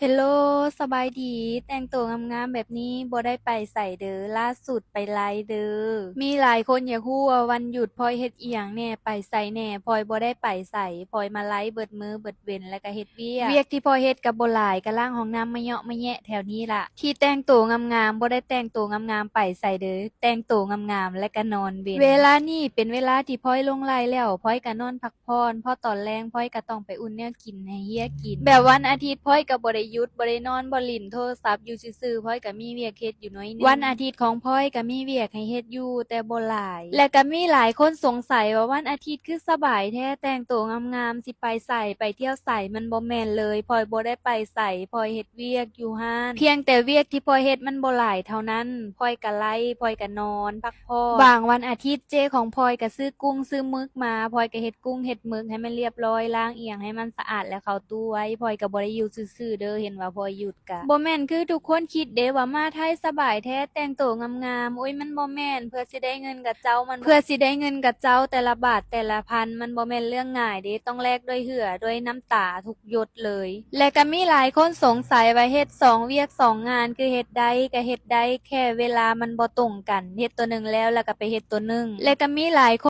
ເຮລໂລ ສະບາຍດີ. ແຕ່ງໂຕງາມໆແບບນີ້ບໍ່ໄດ້ໄປໃສເດີ. ລ່າສຸດໄປໄລເດີ. ມີຫຼາຍຄົນຢາກຮູ້ວ່າວັນຢຸດພອຍເຮັດອີ່ຫຍັງແດ່, ໄປໃສແດ່. ພອຍບໍ່ໄດ້ໄປໃສ, ພອຍມາໄລເບິດມື້ເບິດເວັນ ແລ້ວກະເຮັດວຽກ. ວຽກທີ່ພອຍເຮັດກະບໍ່ຫຼາຍ, ກະລ້າງຫ້ອງນ້ຳມະເຍາະມະແຍະແຖວນີ້ລະ. ທີ່ແຕ່ງໂຕງາມໆ ບໍ່ໄດ້ແຕ່ງໂຕງາມໆໄປໃສເດີ, ແຕ່ງໂຕງາມໆ ແລ້ວກະນອນເວັນ. ເວລານີ້ເປັນເວລາທີ່ພອຍລົງໄລ່ແລ້ວ, ພອຍກະນອນພັກ ຜ່ອນ, ເພາະຕອນແລງພອຍກະຕ້ອງໄປອຸ່ນແນວກິນໃຫ້ເຮຍກິນ. ແບບວັນອາທິດພອຍກະບໍ່ໄດ້ຢຸດ, ບໍ່ໄດ້ນອນ, ບໍ່ຫຼິ້ນໂທລະສັບ, ຢູ່ຊື່ໆ. ພອຍກະມີວຽກເຮັດຢູ່ໜ້ອຍໜຶ່ງ. ວັນອາທິດຂອງພອຍກະມີວຽກໃຫ້ເຮັດຢູ່, ແຕ່ບໍ່ຫຼາຍ. ແລະກະມີຫຼາຍຄົນສົງໄສວ່າວັນອາທິດຄືສະບາຍແທ້, ແຕ່ງໂຕງາມໆ ຊິໄປໃສ, ໄປທ່ຽວໃສ, ມັນບໍ່ແມ່ນເລີຍ. ພອຍບໍ່ໄດ້ໄປໃສ, ພອຍເຮັດວຽກຢູ່ຮ້ານ. ພຽງແຕ່ວຽກທີ່ພອຍເຮັດມັນບໍ່ຫຼາຍເທົ່ານັ້ນ. ພອຍກະໄລ່, ພອຍກະນອນ, ພັກ ພໍ້ນ. ບາງວັນອາທິດເຈ້ຂອງພອຍກະຊື້ກຸ້ງຊື້ໝຶກມາ, ພອຍກະເຮັດກຸ້ງເຮັດໝຶກໃຫ້ມັນລຽບລ້ອຍ, ລ້າງອີ່ຫຍັງໃຫ້ມັນສະອາດ ແລ້ວເຂົ້າຕູ້ໄວ້. ພອຍກະບໍ່ໄດ້ຢູ່ຊື່ໆເດີ, ເຫັນວ່າພອຍຢຸດກະ. ບໍ່ແມ່ນຄືທຸກຄົນຄິດເດ້ວ່າມາໄທສະບາຍແທ້, ແຕ່ງໂຕງາມໆ. ໂອ້ຍ ມັນບໍ່ແມ່ນ. ເພື່ອຊິໄດ້ເງິນກະເຈົ້າ, ມັນ ເພື່ອຊິໄດ້ເງິນກະເຈົ້າແຕ່ລະບາດແຕ່ລະພັນ, ມັນບໍ່ແມ່ນເລື່ອງງ່າຍເດ້. ຕ້ອງແລກດ້ວຍເຫື່ອ, ດ້ວຍນ້ຳຕາທຸກ ຢົດເລີຍ. ແລະກະມີຫຼາຍຄົນສົງໄສວ່າເຮັດສອງວຽກສອງງານຄືເຮັດໄດ້, ກະເຮັດໄດ້ ແຄ່ເວລາມັນບໍ່ຕົງກັນ, ເຮັດໂຕໜຶ່ງແລ້ວ ແລ້ວກະໄປເຮັດໂຕໜຶ່ງ. ແລະກະມີຫຼາຍຄົນ